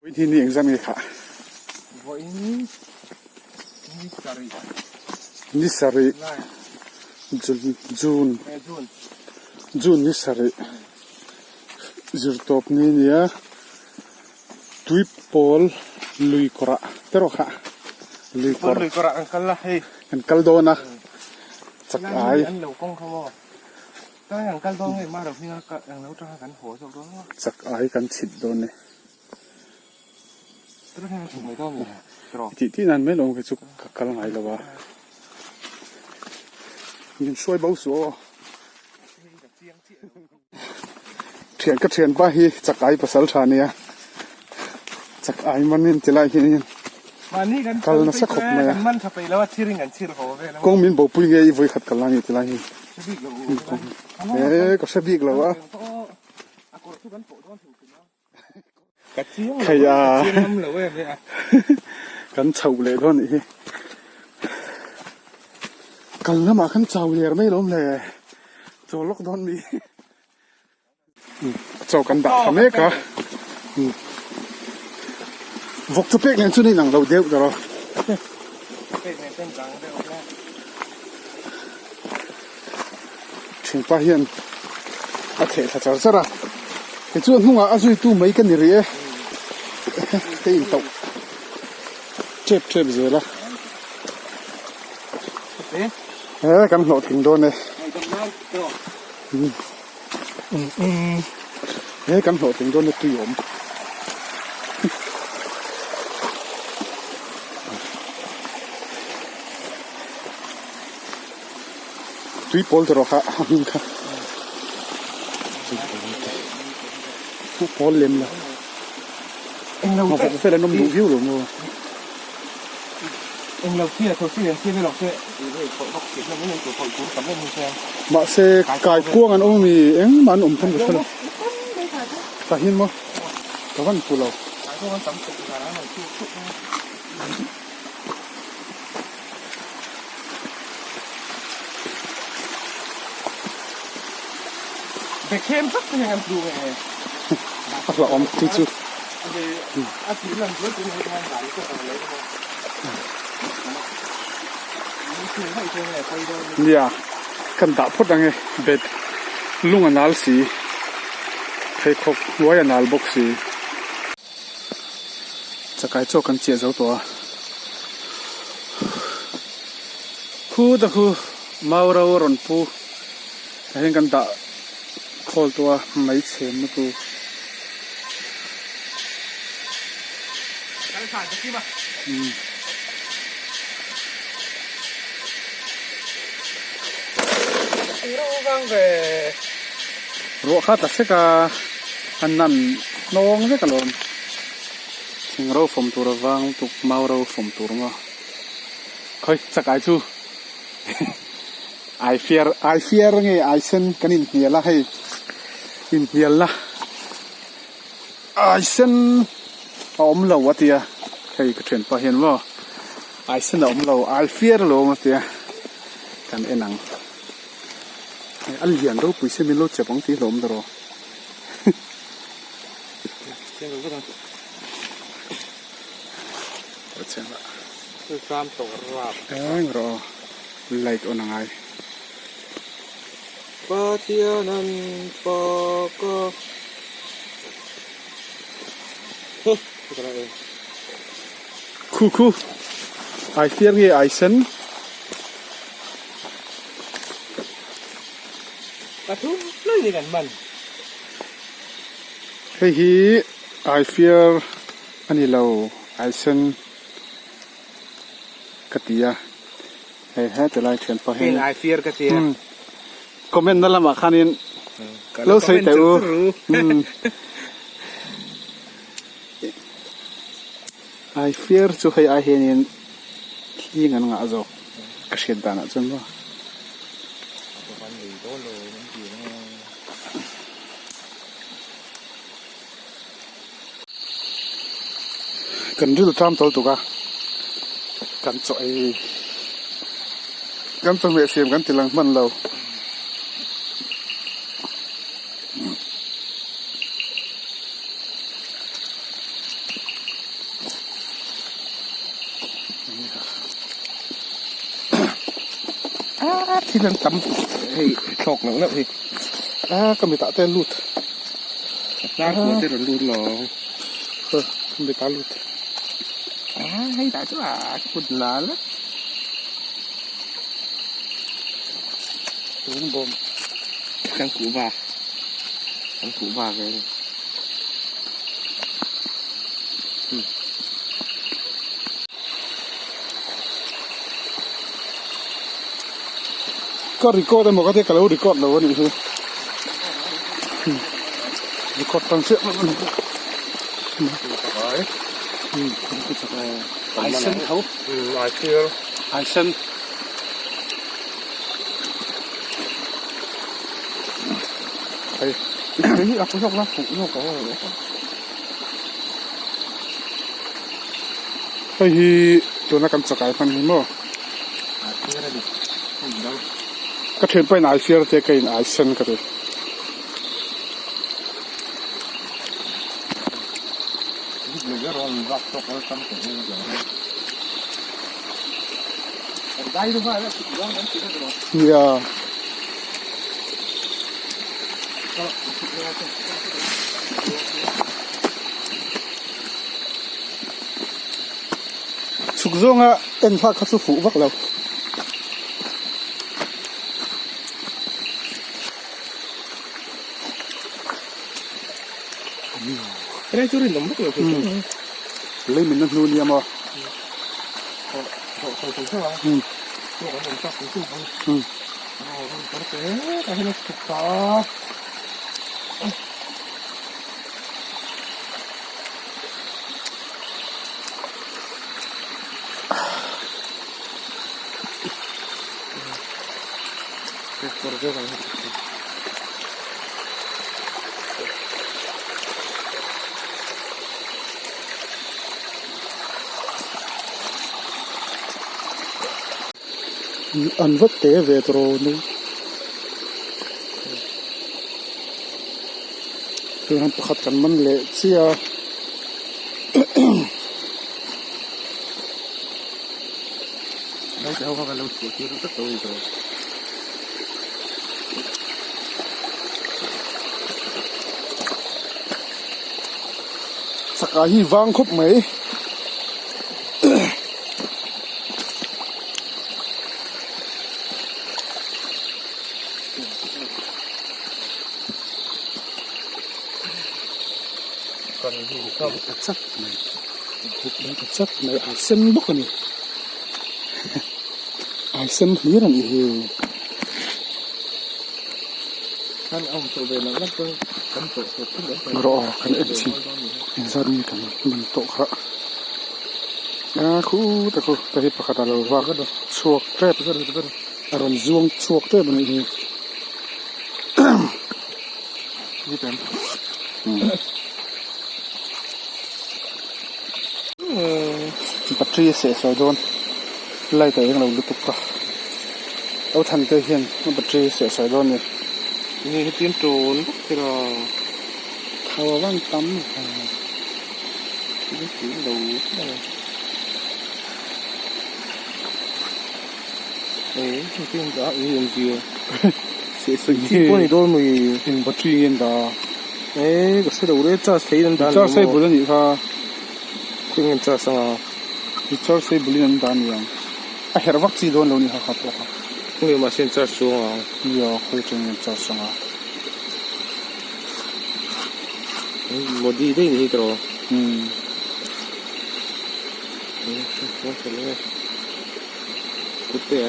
Vawiin hi ni engzat nge khah? Vawiin ni sarih. Ni sarih. June. June ni sarih. Zirtawp ni nia Tuipawl lui kawrah te rawh kha. Lui kawr. Lui kawrah kan kal a hei. Kan kal dawn a. Chak ai. An lo kawng kha maw. Tlai an kal dawn nge mah lo hminga ang lo tanga kan haw zawk dawn maw. Chak ai kan chhit dawn e. Tih tih nan mai lo kei chu ka kal ngai lo a. Min hruai bo suh aw. Thian ka thian pa hi chak ai pasal tha nia. Chak ai man in ti lai hian kal nasa khawp mai a. Kawng min bopui nge i vawi khat kal la ni ti lai hi. E ka hre bik lo a. Thei a kan chhoh leh dawn anih hi kal lamah khan chau ler mai alawm le chaw lawk dawn mi chaw kan dah tha mek a vawk chu pek nen chuan a inang lo deuh tawh Thianpa hian a theh thla char char a, kei chu a hnungah a zuitu mai ka ni rih e, ka intauh tep tep zel a, he kan hlawhtling dawn e, he kan hlawhtling dawn e tui awm. Tui pawl te rawh kha a hming kha tui pawl lem lo ngawh vel an awm duh viau lo maw mahse kai kuang an awm ami engmah an awm pawn ka hre lo tah hian maw ka van pu lo. A hlauhawm chu chu. Nia kan dah phawt ang e bed lung a nal si pheikhawk hnuai a nal bawk si. Chakai chaw kan chiah zo tawh a, khu ta khu mau ro a rawn pu tah hian kan dah khawl tawh a mai chhem na tur. Ruah kha ta sek a a nan. Hnawng vek alawm. Thing ro fawm tur a vang lutuk, mau ro fawm tur maw. Khawi chak ai chu ai fiar ai fiar nge ai sen kan inhnial a hei inhnialna ai sen a awm lo a tia hei ka thianpa hian maw ai sen a awm lo ai fiar alawm a tia kan en ang a lian ropui se min lo chep ang tih hlawm ta rawh. Eng rawh light on angai. Pathianan faka Khu khu ai fiar nge ai sen. Hei hi ai fiar a ni lo ai sen ka ti a hei heti lai thian pawh hian ai fiar ka ti a comment na lamah khanin lo sawi teh u ai fiar chu hei ai hianin hling an ngah zawk ka hriat danah chuan maw. Kan ril tlam tawlh tuk a kan chaw ei kan chawhmeh siam kan ti lang hman lo. A thil an tam hei thlawk neuh neuh hi. A ka mitah te lut. A hnar kual te rawn lut lo. Ka mitah lut. A hei dah chu a kut nal a. Tun bawm. Kan kuhva. Kan kuhva ve a ni. Ka record emaw ka tia ka lo record lo a nih hi record tan chiah a ni ai sen tho ai thlir ai sen hei hi a pu zawk la fuh zawk ang Hei hi tuna kan chakai hman hi maw? Ka thianpa in ai fiar te ka in ai sen ka ti. Nia. Chhuk zawnga en thlak kha chu fuh vak lo. Helai chu rinawm vak lo thei chu. Lei min na hnu nia maw. An va te ve tawh nu. Tuna pakhat kan man leh chiah a. Chaka hi vang khawp mai. Chak mai chak mai a sen bawk a ni a sen hlir a nih hi. Rawh aw kan en chhin engzat nge kan man tawh kha a khutah khu hei hi pakhat a lo vak chhuak tep a rawn zuang chhuak tep a nih hi. Battery a seh sawi dawn light a eng lo lutuk a lo than te hian a battery a seh sawi dawn a ni. Nge hetiang tawn vak thei la thau a van tam ve. Thil lo thleng a. Eng battery nge an dah a charge sei bul a nih kha charge sei bul in an dah a ni ang a herh vak chi dawn lo a ni kha kha pawh kha nia khawi atangin an charge ang a.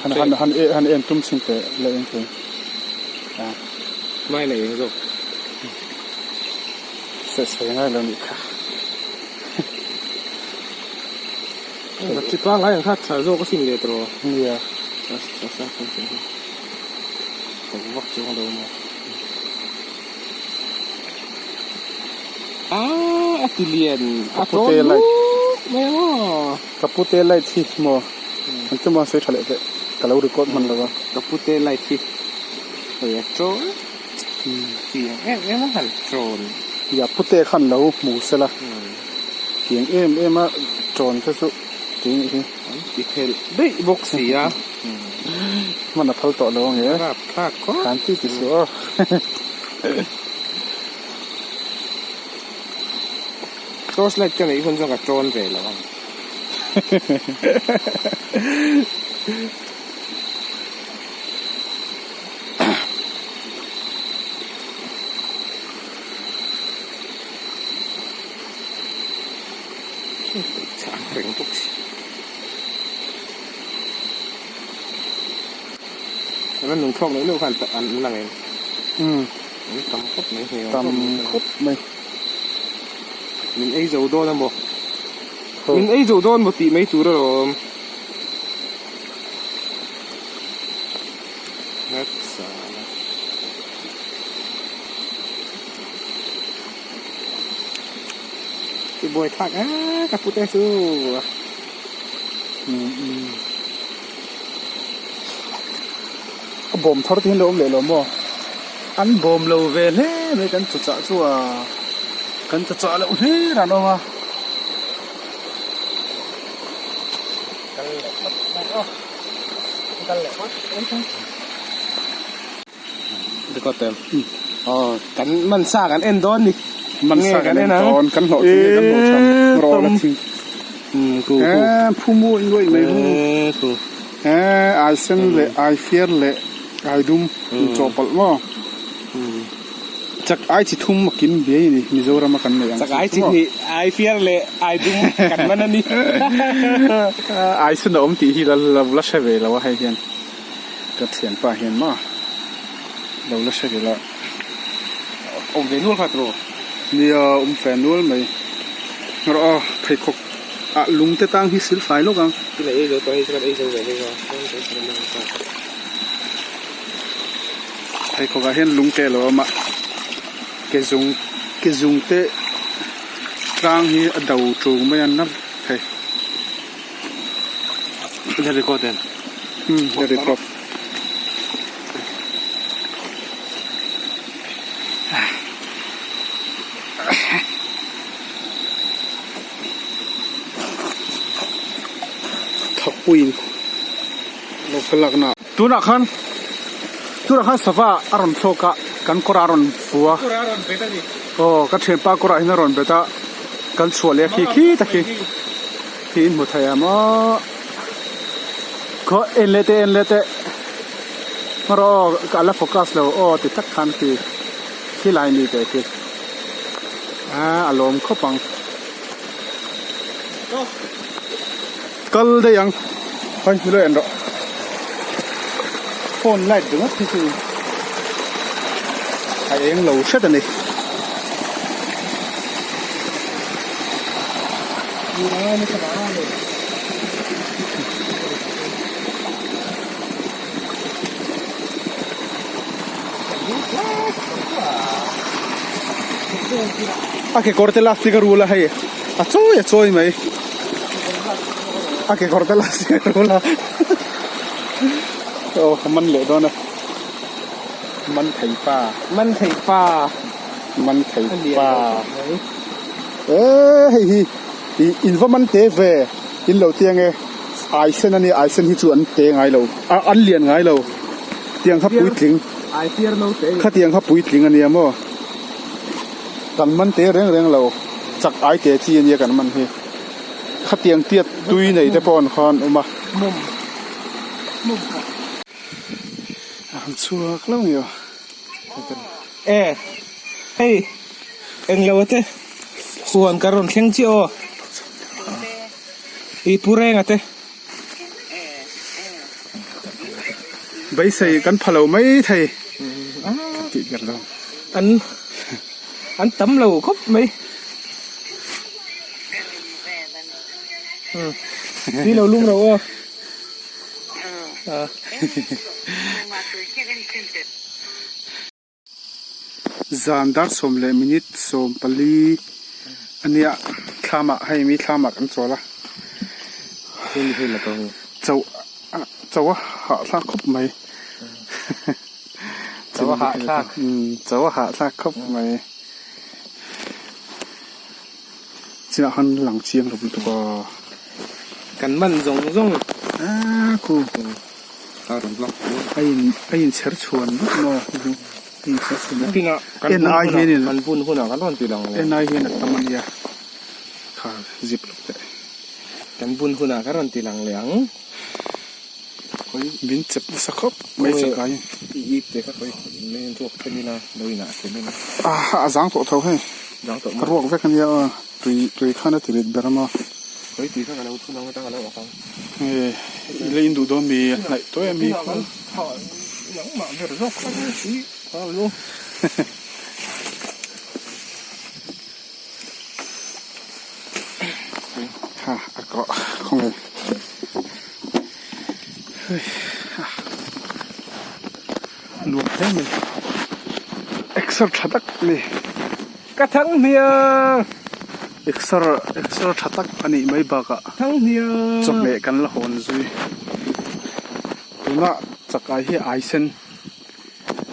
Han han han e han en tum chhin teh la eng thei a. Mai nei eng zawk. Se sawi ngai lo nih kha. Chi pangai ang kha tha zawk a sin leh tawh. Nia. Sa sa sa kan chin hi. Tak vak chuang lo maw. Ah a ti lian a pute light. Mai maw. Ka pute light hi maw. An tum a sawi tha leh teh ka lo record hman lo a. Ka pute light hi hei a troll tiang em em a han troll. Ia pute khan lo hmu sela tiang em em a trawn te chu. ti nih hi. An ti phelh daih bawk si a. Hman a phal tawh lo ang e. Rap thlak khawp. Kan ti ti suh aw. Torch light ka neih hun chuan ka tawn ve lo ang. Chhang reng bawk si. An nung thlawk leh deuh khan an lang em? Umm. An tam khawp mai hei. Tam khawp mai. Min ei zo dawn a maw? Min ei zo dawn maw tih mai tur alawm. I buai thlak a ka pute chu. A bawm thar te hian lo awm leh lo maw? An bawm lo ve hle mai kan chu chah chu a kan chu chah loh hle ran awm a. Kal leh phawt mai aw kal leh phawt mai ang. Record em? Aw kan man sa kan en dawn ni. Man sa kan en dawn kan hlawh thing nge kan hlawh cham rawl a thing. Eee phu muai nuai mai hu. Eee ai sen leh ai fiar leh ai dum in chawhpawlh maw. Chak ai chi thum a kim biai a ni Mizoram a kan neih ang Chak ai chi hnih ai fiar leh ai dum kan man a ni. Ai sen a awm tih hi la la hre ve lo a hei hian. Ka thianpa hian maw lo la hre vel a. Awm ve nual kha tiraw? Nia awm ve nual mai. Rawh aw pheikhawk ah lung te tang hi sil fai lawk ang. Tin a ei zo tawh hei chu kan ei zo ve vek a. Pheikhawk ah hian lung te a lo awm a ke zung ke zung te tlang hi a do ṭung mai a na thei. La record em? Umm la record. Thakpuiin lo ka lakna. Tunah khan tunah khan sava a rawn thlawk a kan kawrah a rawn fu a. Kawrah a rawn bet a ni. Aw ka thianpa kawrah hian a rawn bet a kan chhuah leh a khi khi tak hi. Khi in hmu thei a maw khaw en leh teh en leh teh hmar aw ka la focus lo aw ti tak khan khi khi lai ni teh khi a a lawm khawp ang kal daih ang hawi hmilo en rawh phone light ringawt hi chu a eng lo hret a ni. A kekawr te lastic a rul a hei a chawi a chawi mai a kekawr te lastic a rul a aw ka man leh dawn a man thei pa man thei pa man thei pa e hei hi ih in va man te ve in lo ti ange ai sen a nia ai sen hi chu an te ngai lo ah an lian ngai lo tiang kha puitling khatiang kha puitling a nia maw kan man te reng reng lo chak ai te chi a nia kan man hi khatiang tiat tui nei te pawh an khan awm a a han chhuak lo nge aw. E hei englo ate huan ka rawn thleng chiah aw i pu reng ate. Beisei kan pha lo mai thei tih ber lo. An an tam lo khawp mai. Ni lo lum ro aw. Zan dar sawm leh minute 14 a nia thlamah hei mi thlamah kan chawl a chauh chauh a hahthlak khawp mai chauh a hahthlak chauh a hahthlak khawp mai chinah khan lang chiang lo lutuk a. Kan man zawng zawng. A khu. A rawn vlog tu. A in a in chher chhuan vek maw a in chher chhuan vek. Nakinah kan En bun ai hunah hianin kan bun hunah kan rawn ti lang leh. En ai hian a tam a nia kha zip lawk teh. Kan bun hunah kan rawn ti lang leh ang. Min chep nasa khawp mai chakai. I ip te kha khawi in ruak then ila lo inah then ila. A a zang tawh tho hei. Zang tawh A ruak vek a nia aw tui tui khan a ti rit ber a maw. Khawi tui kha ka lo thun ang atang a lo awk ang. Nge i la in duh dawn mi a hnaih tawh em hi. Nangmah ber zawk kha chu tui kha lo. Ha a kawh khawnge. Nuam hle mai exer tha tak a ni ka thang hmiang exer exer tha tak a nih mai bakah thang hmiang chawhmeh kan la hawn zui tuna chakai hi ai sen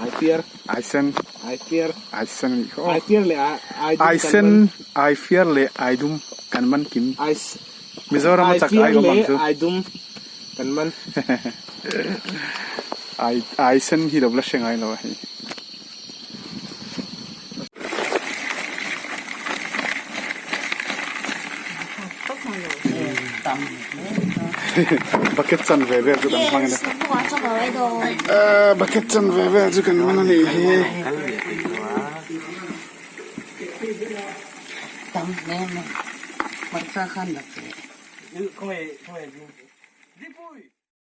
ai fiar ai sen ai fiar ai sen a nih kha aw ai fiar leh ai ai sen ai fiar leh ai dum kan man kim ai Mizoram a chak ai awm ang chu. Ai dum kan man. Ai ai sen hi lo la hre ngai lo a hei. Bucket chan ve vel chu kan hmang a ni. Bucket chan ve vel chu kan hmang a nih hi. Tam hle mai, hmarcha khan la che.